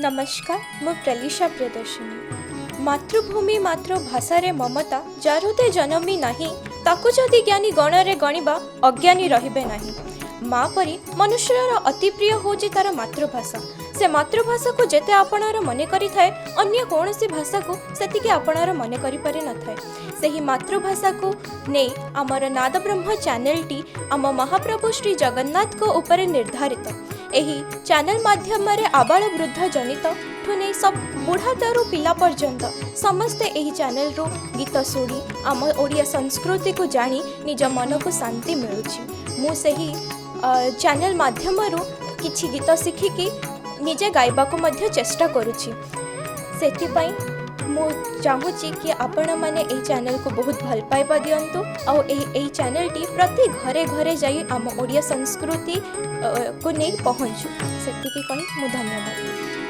ନମସ୍କାର, ମୁଁ ପ୍ରଲିଶା ପ୍ରିୟଦର୍ଶିନୀ। ମାତୃଭୂମି ମାତୃଭାଷାରେ ମମତା ଯା ହୃଦେ ଜନମି ନାହିଁ, ତାକୁ ଯଦି ଜ୍ଞାନୀ ଗଣରେ ଗଣିବା, ଅଜ୍ଞାନୀ ରହିବେ ନାହିଁ। ମା ପରି ମନୁଷ୍ୟର ଅତି ପ୍ରିୟ ହେଉଛି ତାର ମାତୃଭାଷା। ସେ ମାତୃଭାଷାକୁ ଯେତେ ଆପଣାର ମନେ କରିଥାଏ, ଅନ୍ୟ କୌଣସି ଭାଷାକୁ ସେତିକି ଆପଣାର ମନେ କରିପାରି ନଥାଏ। ସେହି ମାତୃଭାଷାକୁ ନେଇ ଆମର ନାଦବ୍ରହ୍ମ ଚ୍ୟାନେଲଟି ଆମ ମହାପ୍ରଭୁ ଶ୍ରୀ ଜଗନ୍ନାଥଙ୍କ ଉପରେ ନିର୍ଦ୍ଧାରିତ। ଏହି ଚ୍ୟାନେଲ ମାଧ୍ୟମରେ ଆବାଳ ବୃଦ୍ଧ ଜନିତ ଠୁ ନେଇ ସବୁ ବୁଢ଼ାଠାରୁ ପିଲା ପର୍ଯ୍ୟନ୍ତ ସମସ୍ତେ ଏହି ଚ୍ୟାନେଲରୁ ଗୀତ ଶୁଣି, ଆମ ଓଡ଼ିଆ ସଂସ୍କୃତିକୁ ଜାଣି ନିଜ ମନକୁ ଶାନ୍ତି ମିଳୁଛି। ମୁଁ ସେହି ଚ୍ୟାନେଲ ମାଧ୍ୟମରୁ କିଛି ଗୀତ ଶିଖିକି ନିଜେ ଗାଇବାକୁ ମଧ୍ୟ ଚେଷ୍ଟା କରୁଛି। ସେଥିପାଇଁ ମୁଁ ଚାହୁଁଛି କି ଆପଣମାନେ ଏହି ଚ୍ୟାନେଲକୁ ବହୁତ ଭଲ ପାଇବା ଦିଅନ୍ତୁ ଆଉ ଏହି ଚ୍ୟାନେଲଟି ପ୍ରତି ଘରେ ଘରେ ଯାଇ ଆମ ଓଡ଼ିଆ ସଂସ୍କୃତି କୁ ନେଇ ପହଞ୍ଚୁ। ସେତିକି କହି ମୁଁ ଧନ୍ୟବାଦ।